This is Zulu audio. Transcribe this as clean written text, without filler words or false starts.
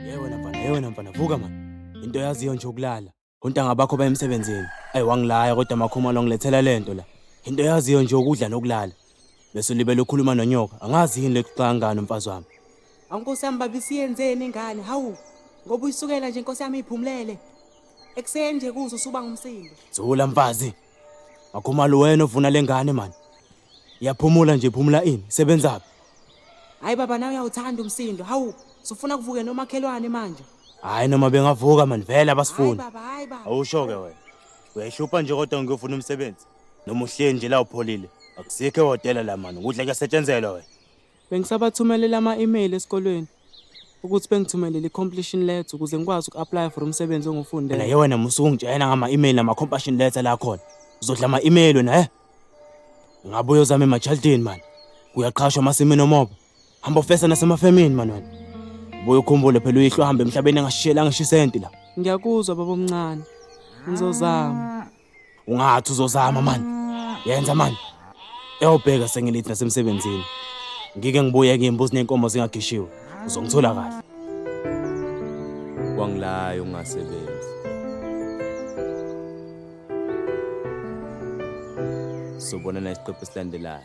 Hey wena mfana, hey wena mfana, vuka man. Into yaziyo nje ukulala. Ontanga bakho baye emsebenzini. Ayi wangilaya kodwa makhumalo ngilethela lento la. Into yaziyo nje ukudla nokulala. Bese ulibele ukhuluma nonyoka. Angazi yini lexanga nomfazi wami. Awu nkosi yami baba isiyenzeni ingane? Hawu ngoba uyisukela nje nkosi yami iphumulele. Ekuseni nje kuze usuba ngumsindo. Zula mfazi. Makhumalo wena ovuna lengane man. Iyaphumula nje iphumula ini? Sebenzaphi? Hayi baba nawe uyawuthanda umsindo. Hawu sufuna kuvuke nomakhelwane manje. Hayi noma bengavuka man vele Hayi abasifuni. baba, hayi baba. Awusho ke wena. Uyayihlupha nje kodwa ngiyofuna umsebenzi. Noma uhleli nje la upholile. Akusikho ehhotela la man. Ukudla kuyasetshenzelwa wena. Bengisabathumelela ama-email esikolweni ukuthi bengithumelele i-completion letter ukuze ngikwazi uku-apply for umsebenzi Wena engiwufundele. ye wena musuke ungitshela ngama-email nama-compassion letter la khona. Uzodla ama-email wena he? Ngabe uyozama emajaldini man. Kuyaqhashwa amasimini omoba. Hamba ufesa nasemafemini man wena. Ubuye ukhumbule phela uyihlo ahambe emhlabeni engashiyelanga ngisho isenti la. Ngiyakuzwa baba omncane. Ngizozama. Ungathi uzozama man. Yenza man. Eyobheka sengilithi nasemsebenzini. Ngike ngibuye ke imbuzi nenkomo zingagishiwe. Uzongithola kahle. Wangilaya ungasebenzi. Sobonana isiqephu esilandelayo.